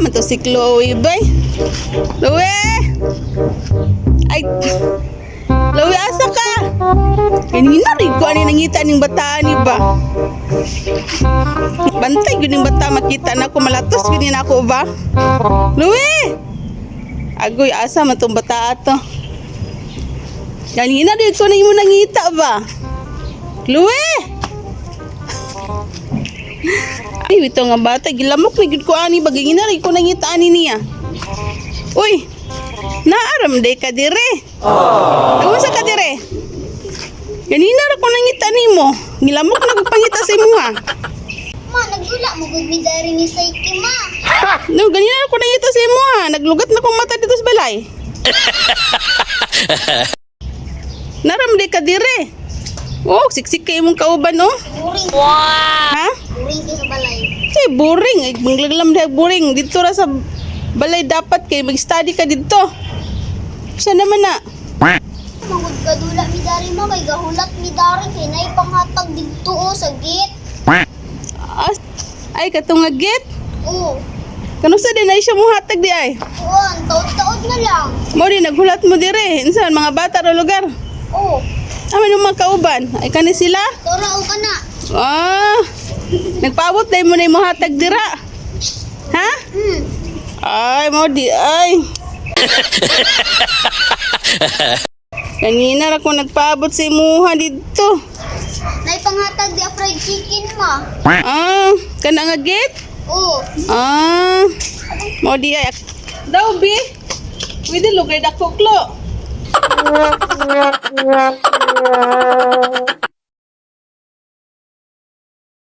Asa man to si Chloe bay? Chloe! Ay, Chloe, asa ka? Kanina rin ko ani nangita ning bataan ni ba? Bantay gyud ning bata makita na ako malatos gyud ni nako ba? Chloe! Agoy, asa man tong bata ato? Kanina rin ko na imo nangita ba? Chloe! Ay, ito nga bata, gilamok na gyud ko ani bagay rin ko nangita ani niya. Uy, naaram day ka dire. Aww. Sa ka dire? Ganina ra ko nangita nimo. Gilamok na ko pangita sa imuha. Ma, nagdula mo gud mi dari ni Saiki, ma. No, ganina ra ko nangita sa imuha. Naglugat na kong mata dito sa balay. Naram day ka dire. Oh, siksik kay imong kauban oh. Boring. Ha? Boring kay sa balay. Say boring, ay manglaglam diha boring dito ra sa balay dapat kay mag-study ka dito. Siya naman na. Mangud kadula mi dari, ma, kay gahulat mi dari kay nay panghatag didto oh, sa gate. As, ay katong nga gate. Oh, Kano sa din ay siya muhatag di ay. kuan, taod-taod na lang. Mo di naghulat mo dire. Insan mga bata ra lugar. Oh, Aman yung mga kauban. Ay kani sila. tora o ka na. Ah. Nagpaabot dai mo na imong hatag dira. Ha? Ay mo di ay. Kanina ra ko nagpaabot sa imuha didto. Nay panghatag di a fried chicken, ma. Ah, kana nga gate? Oh, Ah, mo di ay. Daw bi. Pwede lugar dako klo.